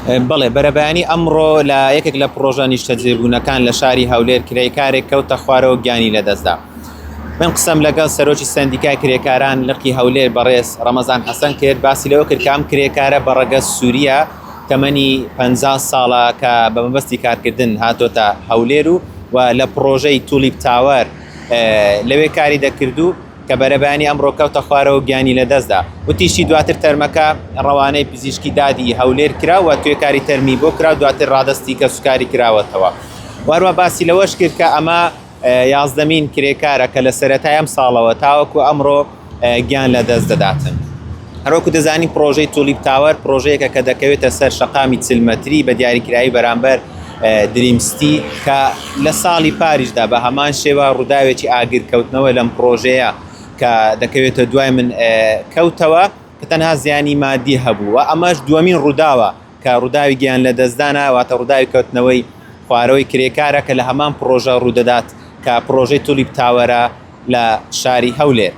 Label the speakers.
Speaker 1: بەڵێ، بەرەبەیانی ئەمڕۆ لە یەکێک لە پڕۆژە نیشتەجێبوونەکان لە شاری هەولێر کرێکارێک کەوتە خوارەوە گیانی لەدەستدا. من قسەم لەگەڵ سەرۆکی سەندیکای کرێکاران لقی هەولێر بەڕێز ڕەمەزان حەسەن کرد، باسی لەوە کرد کە ئەم کرێکارە بە ڕەگەز سوورییە، تەمەنی 50 ساڵە کە بە مەبەستی کارکردن هاتۆتە هەولێر و و لە پڕۆژەی تولیپ تاوەر لەوێ کاری دەکرد و کە بەرەبەیانی ئەمڕۆ کەوتە خوارەوە گیانی لەدەستدا. وتیشی، دواتر تەرمەکە ڕەوانەی پزیشکی دادی هەولێر کرا و توێکاری تەرمی بۆ کرا و دواتر ڕادەستی کەسوکاری کراوەتەوە. و هەروە باسی لەوەش کرد کە ئەمە یازدەمین کرێکارە کە لە سەرەتای ئەم ساڵەوە تاوەکو ئەمڕۆ گیان لەدەست دەداتن. هەروەکو دەزانین پڕۆژەی تولیپ تاوەر پڕۆژەیەکە کە دەکەوێتە سەر شەقامی 40 مەتری بە دیاریکراوی بەرامبەر دریم ستی کە لە ساڵی پاریشدا بە هەمان شێوە ڕووداوێکی ئاگرکەوتنەوە لەم پڕۆژەیە کە دەکەوێتە دوای من کەوتەوە کە تەنها زیانی مادی هەبوو و ئەمەش دووەمین ڕووداوە کە ڕووداوی گیان لەدەستدانە واتە ڕووداوی کەوتنەوەی خوارەوەی کرێکارە کە لە هەمان پڕۆژە ڕوودەدات کە پڕۆژەی تولیپ تاوەرە لە شاری هەولێر.